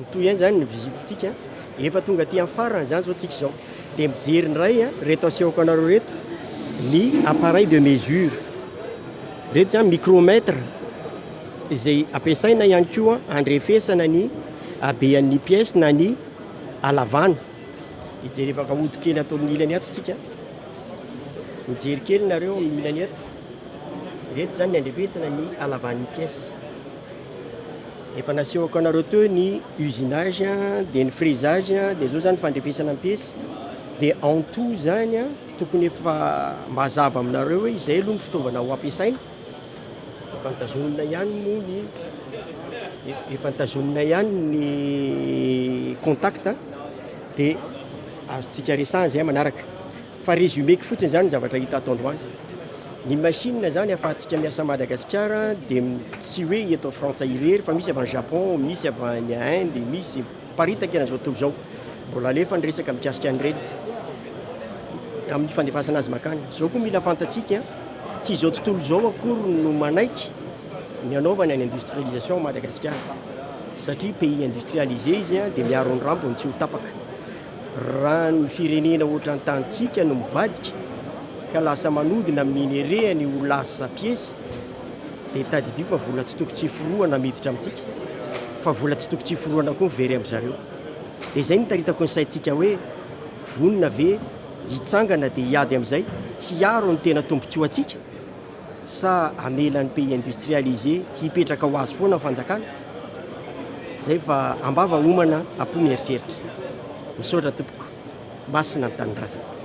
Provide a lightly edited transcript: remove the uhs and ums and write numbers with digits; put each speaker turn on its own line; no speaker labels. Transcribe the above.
Mitohy ihany izany ny visite-ntsika, efa tonga aty amin'ny farany izany izao tsika izao. Dia mijery indray ireto asehoko anareo ireto ny appareil de mesure. Ireto izany micromètre izay ampiasaina ihany koa handrefesana ny habean'ny pièce na ny halavana. Hijery afaka hody kely ato amin'ny ilany ato tsika. Mijery kely nareo amin'ny ilany ato. Ireto izany ny handrefesana ny halavan'ny pièce. Efa nasehoko anareo teo ny usinage dia ny fraisage dia zao zany fandrefesana ny piesy dia en tout zany a tokony efa mazava aminareo hoe izay aloha ny fitaovana ho ampiasaina, efa notazonina ihany moa ny efa notazonina ihany ny contact dia azontsika resahana zay manaraka. Fa résumé-ko fotsiny zany ny zavatra hita ato androany. Ny machine zany ahafahantsika miasa Madagasikara dia tsy hoe eto Frantsa irery fa misy avy any Japon, misy avy any Inde, misy miparitaka eran'izao tontolo izao. Mbola alefa ny resaka mikasika an'ireny amin'ny fandefasana azy mankany. Izao koa mila fantatsika, tsy izao tontolo izao akory no manaiky ny hanaovana ny industrialisation ao Madagasikara satria pays industrialisé izy dia miaro ny rambony tsy ho tapaka. Raha ny firenena ohatran'ny tanintsika no mivadika ka lasa manodina amin'ny minerehany ho lasa piesy dia tadidio fa vola tsy toko tsy forohana miditra amintsika fa vola tsy toko tsy forohana koa mivery amin-dry zareo. Dia izay no itaritako ny saintsika hoe vonona ve hitsangana dia hiady amin'izay hiaro ny tena tombontsoantsika? Sa hamela ny pays industrialisé hipetraka ho azy foana ny fanjakana? Zay fa ambava homana apo mieritreritra. Misaotra tompoko. Masina ny tanindrazana.